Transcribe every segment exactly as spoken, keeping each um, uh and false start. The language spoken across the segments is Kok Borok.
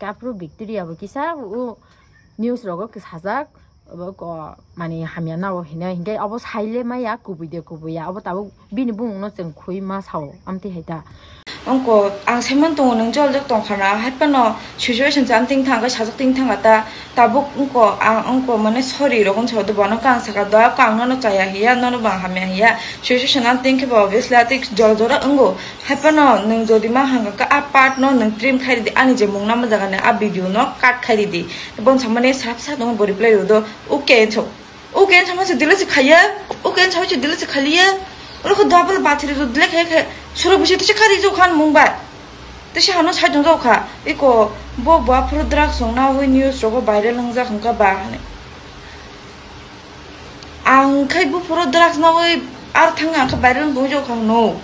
Aphuru Victoria bo kisa o news rogo kisajak, obo ko mani hamya nao hino, hinkhe obo saile maya kubui de kubui ya, obo tabuk bini bumung no chwng khui ma sao, amtwi hai ta. Ongko ang saiman tongo, nwng joljak tongkha na, hai phano situation se amtwi wngthang khe sajak twi wngthang ta, tabuk ongko ang ongko mane sorry rok wngsa do, bono khe ang saka do, ang nono chaya hiya, nono bo ang hamya hiya, situation amtwi wngkhe bo obviously atwi jora jora wngo. Hai phano nwng jodi ma hangka khe a part no nwng trim khai ridi, ani je mung nama jaga ni a video no cut khai ridi. Bon samani srap sa tongo bo reply rw do, okay enso. Okay enso ma se delete se khaiya, okay enso ma se delete se khaliya. Oro kho double battery rw delete khai khai. Suro bisi tise khari jo khan mung bai. Tise hano sai tong jo kha. Iko bo bo aphuru drugs song na hui news rogo viral wng jak hangka ba hani. Ang khai buphuru drugs nogwi ar thang ang khe viral wng tong kha hwno.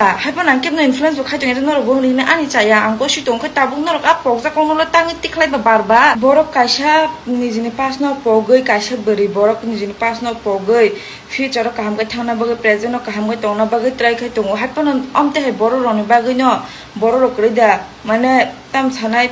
Ah, hai phano ang kebno influence bo khai tong ya, norok bo hwnwi hwnwi ani chaya, ang kosi tong khe tabuk norok a pokjak kokno le tangwi tikhlai ba bar bar. Borok kaisa nijini past no pogwi, kaisa bwrwi borok nijini past no pogwi future o kaham khe thangna bagwi, present o kaham khe tongna bagwi try khai tongo. Hai phano amtwi hai borok rokni bagwi no borok rok kwrwi da, mane tam sanai,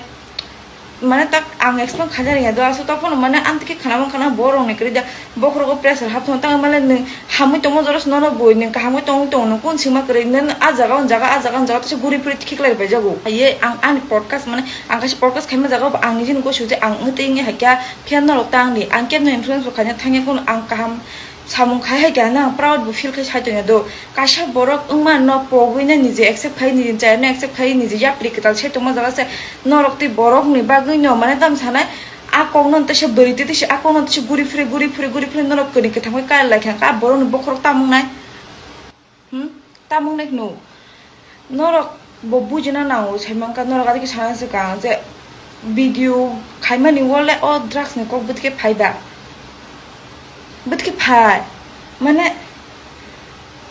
mane tak ang explain khaina rwngya do, aswk tokphano mane amtwi khe khanama khana borok ni kwrwi da, bokhorogo pressure hap thung tang mane nwng hamwi tongma jora se nono bui nwng kaham khe tongwi tongo, nwng kun sima kwrwi nwng a jaga o jaga, a jaga o jaga tese guri phuri khiklai pai jago. Ye ang ani podcast mane ang kaisa podcast khaima jaga o ang nijini gosi je ang wngtwi wngya hakya phiya norok tang di, ang kebno influence bo khaina thangya kun ang kaham samung khai hai khe ano ang proud bo feel khai sai tongya do. Kaisa borok wngma no pogwi no niji accept khai, niji chaya no accept khai, niji yapri kwtal se tongma jaga se norok tei borok ni bagwi no mane tam sanai a kok no tese bwrwi tei tese a kok no tese guri phuri, guri phuri, guri phuri norok kwrwi kwthang bai kar lai kha, a borok ni bokhorok tamung nai. Hmm? Tamung nai hwno. Norok bo bujina nango, sai mankha norok adike sana se kang je video khaimani wole o drugs ni kok bwtike phai da. Bwtike phai. Mane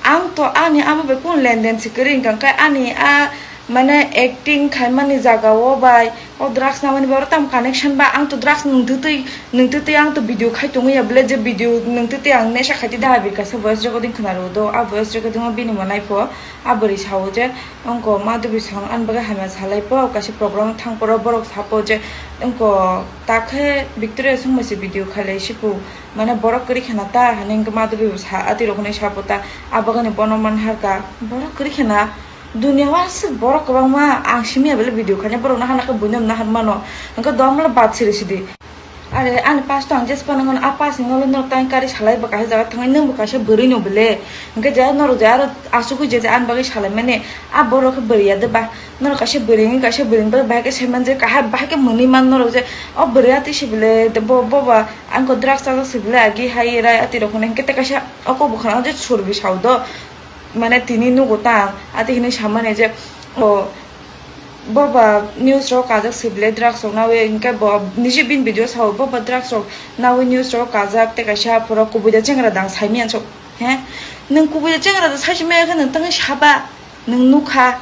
ang to ani amo bai kun lenden se kwrwi wngkha, khe ani a mane acting khaimani jaga o bai o drugs namani bai oro tamo connection ba, ang to drugs nwng twtwi, nwng twtwi ang to video khai tongwi ya bwle, je video nwng twtwi ang nesa khaiti da habir kaisa voice recording khna rw do, a voice recording o bini mo nai pho, a bwrwi sao je, ongko ma dubisong ani bagwi hamya salai pho, kaisa program thang phoro borok sapo je, ongko ta khe Victoria songma se video khailai sipu, mane borok kwrwi khna ta, hwnwi wngkhe ma dubi bo sa, a twi rok hwnwi sapo ta, a bagwi ni bono man harka, borok kwrwi khna. Dunia o aswk borok kwbangma, ang simi ya bele video khaina borok no hana khe buino no hana mano. Hwnkhe dom no bad siri sidi. Are ani past o ang jespa nang mano, a past ni nolo norok tang kari salai bo kaisa jaga thangwi nwng bo kaisa bwrwi no bele. Hwnkhe je norok je aro asugwi je je ani bagwi salai mani, a borok khe bwrwi ya de ba. Norok kaisa bwrwi wngwi kaisa bwrwi ni bagwi bahai khe sai man je, kaham bahai khe mwnwi man norok je. O bwrwi atwi si bele, bo, bo ba ang ko drugs chajak si bele, agi hai rai atwi rok hwnwi hwnkhe tei kaisa oko bwkhana je surbi sao do. Mane tini nugo ta, ati hinwi samani je, o, bo ba news rok kajak si bele drugs rok nawi, hinkhe bo niji bini video sao, bo ba drugs rok nawi news rok kajak, tei kaisa phoro kubui da chengra dang saimanya sok, he? Nwng kubui da chengra da saisi maya khe nwng tangwi saba, nwng nukha,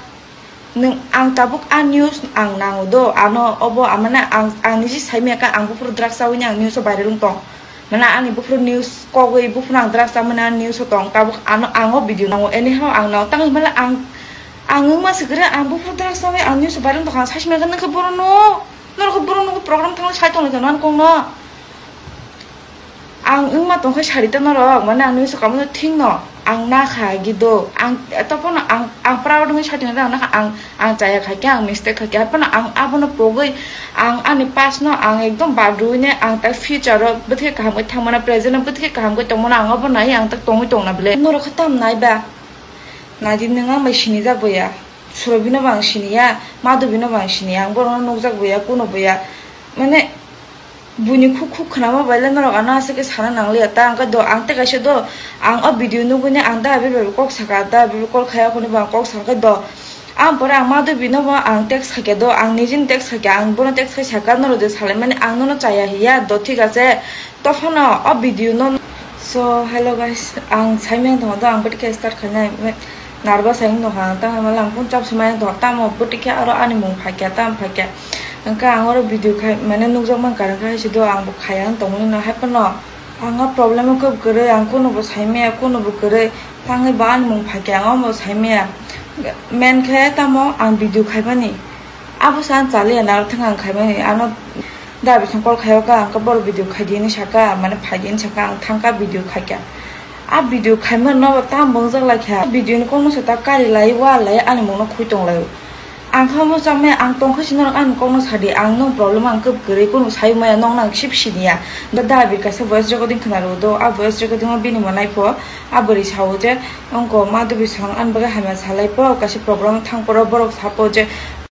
nwng, ang tabuk a news ang nango do, ano obo, amane ang, ang niji saimaya khe ang buphuru drugs chawi ni ang news o viral wng tong. Mane ani buphuru news kogwi buphuru ang drugs chamani ani news o tong, tabuk ano ang o video nango, anyhow ang nango, tangwi male ang, ang wngma se kwrwi ang buphuru drugs chamani ang news o viral tongkha, ang saisi maya khe nokha borok no, norok khe borok no program thangwi sai tonglaikha no ani kok no. Ang wngma tongkha sari ta norok, mane ang news o kamo no thik no, ang nakha gido, ang topono ang, ang proud wngwi sai tongkha, ang nakha ang. Ang chaya kha khe, ang mistake kha khe, haphano ang abono pogwi, ang ani past no ang ekdom badrwini, ang ta future o bwthai kaham khe thangmano, present o bwthai kaham khe tongmano, ang abo nai ang ta tongwi tongna bwle. Norok khe tam nai ba? Nai di, nwng ang bai sinijak bo ya, Surabhi no bo ang siniya, Madhubi no bo ang siniya, ang borok no nukjak bo ya, kuno bo ya, mane, Buini khuk khuk khwnama bai le norok ano aswk khe sana nangliya ta, hwnkhe do ang tei kaisa do, ang o video nugwini ang da bebe kok saka, da bebe call khaya hwnwi bo ang kok sakhe do. Ang pore ang Madhubi no bo ang text khaikhe do, ang nijini text khaikhe, ang bono text khai saka, norok je salaimani ang nono chaya hiya do, thik ache, tophano o video no. So hello guys, ang saimaya tongo do, ang bwtwi khe start khainai. Nervous hai wngtongkha ang, tamo mala ang phone charge se maya tongkha, tamo bwtwi khe aro ani mung phaikha, tamo phaikha. Hwnkhe ang oro video khai, mane nukjakmani kwrwngkha hai se do, ang bo khaya wng tongmani no, haiphano ang o problem o khe kwrwi, ang kuno bo saimaya, kuno bo kwrwi, tangwi bo ani mung phaikha, ang omo saimaya. Main khe tamo ang video khaimani, Abo sa ang chaliya na thang ang khaimani ano da bising call khayo ka ang ka bor video khaidi ni saka mane phaidi ni saka ang thangka video khaika. A video khaima no tam bongjak laikha. Video ni kokno sa ta kari lai wa lai ani mungno khui tong lai. Ang kha mo chamai ang tongkha sino ang kokno sadi ang no problem ang kep kere kono sai maya nong nang sip siniya. Da da bir kaisa voice recording khna ro do a voice recording o bini manai pho a bari sao je ongko ma do bising an baga hama salai pho kaisa program thang poro borok sapo je